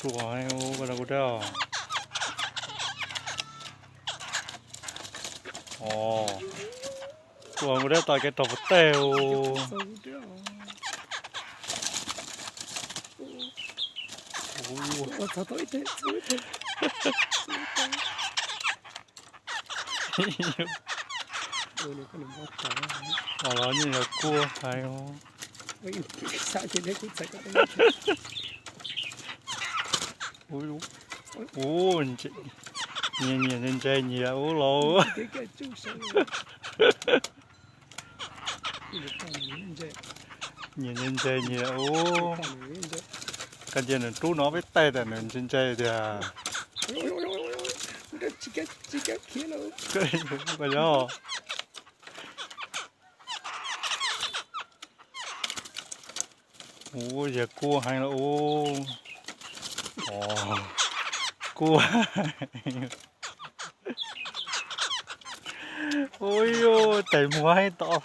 Ruam heev, koj nrog kuv dab os. Os, ruam kuv dab tom kev rau puas tej os. Os, los yeej yog kuaj heev. Ub, nyias nyias ntse ntse nyias ub lauj. Nyias ntse ntse nyias ub. Koj cia nws rub no peb tej tas nws ntse ntse tiag. Koj yog. Ub, yog kuaj heev los ub. Os, kuaj. Ub, tes muag heev tod.